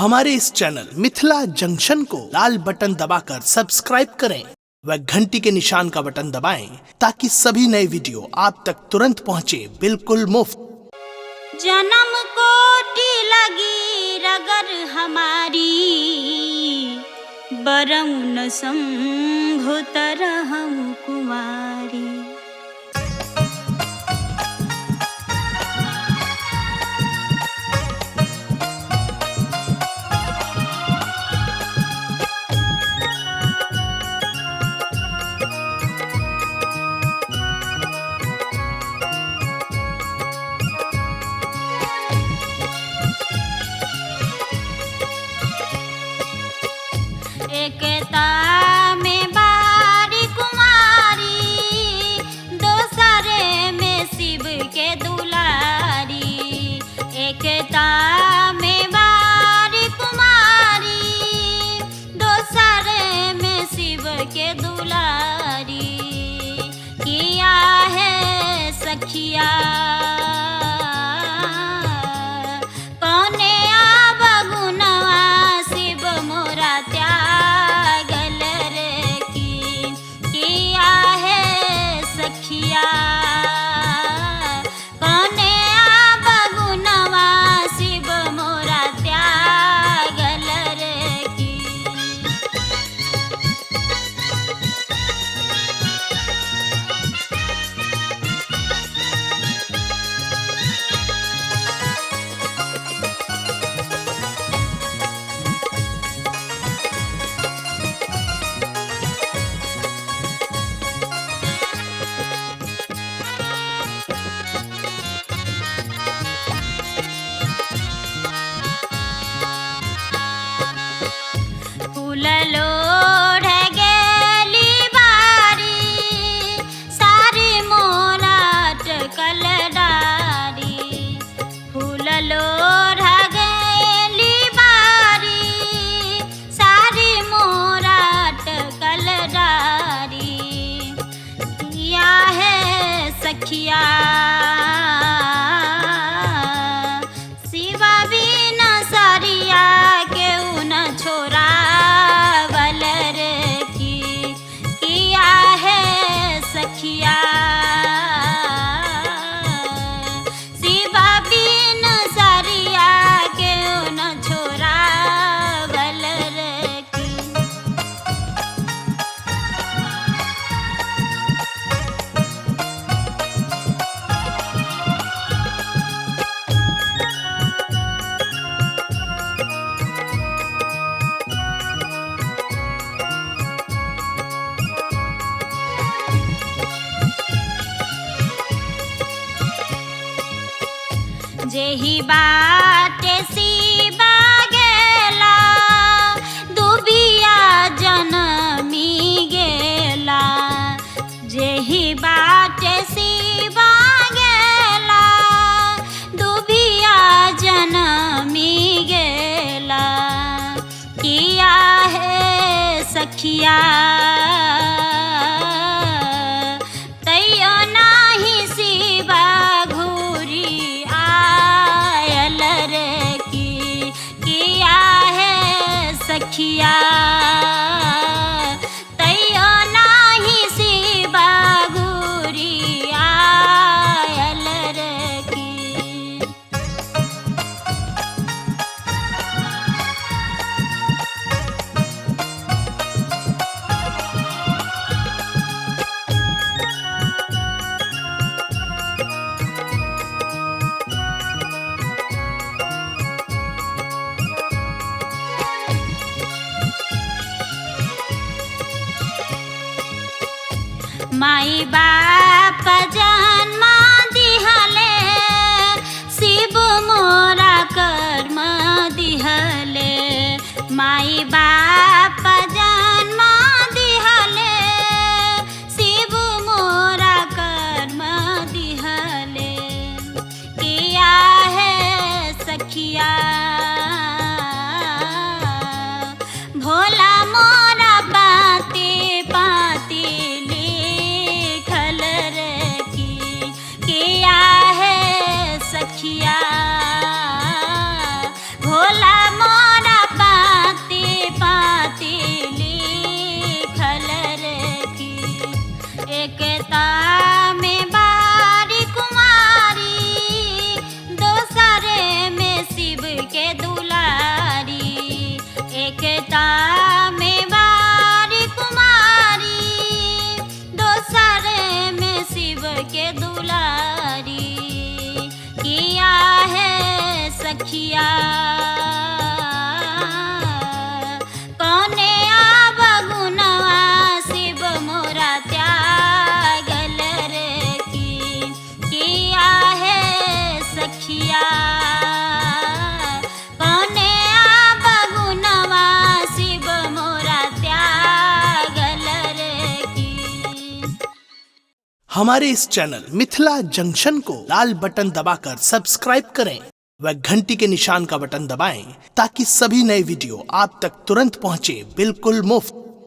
हमारे इस channel Mithila junction को लाल बटन दबाकर सब्सक्राइब करें व घंटी के निशान का बटन दबाएं ताकि सभी नए वीडियो आप तक तुरंत पहुंचे बिल्कुल मुफ्त। जन्म कोटि लगी रगर हमारी, बरऊ न शंभु तरहु कुमारी। एकता में बारी कुमारी, दोसरे में शिव के दुलारी। एकता में बारी कुमारी, दोसरे में शिव के दुलारी। किया है सखिया कौने आबगुनवा, शिव मोरा त्यागल रे की। किया है सखिया कौने आबगुनवा, शिव मोरा त्यागल रे की। फूल लोढ़ गेली बारी, सारी मोरा अटकल डारी। फूल लोढ़ गेली बारी, सारी मोरा अटकल डारी। किया है सखिया शिवा बिना सरिया केहू न छोरा बल रे की। किया है सखिया शिवा बिन सरिया केहू न छोरा बल रे की। जेहि बाटे शिवा गेला, दुबिया जनमी गेला। जेहि बाटे शिवा गेला, दुबिया जनमी गेला। किया है सखिया तैयो नाही शिवा घूरी आयल रे की। किया है सखिया तैयो नाही शिवा घूरी आयल रे की। माई बाप जन्म दिहले, शिव मोरा कर्म दिहले। माई बाप जन्म दिहले, शिव मोरा कर्म दिहले। किया है सखिया भोला मोरा पाती पाती लिखल रे की। किया है सखिया भोला मोरा हमारे इस चैनल मिथिला जंक्शन को लाल बटन दबाकर सब्सक्राइब करें व घंटी के निशान का बटन दबाएं ताकि सभी नए वीडियो आप तक तुरंत पहुंचे बिल्कुल मुफ्त।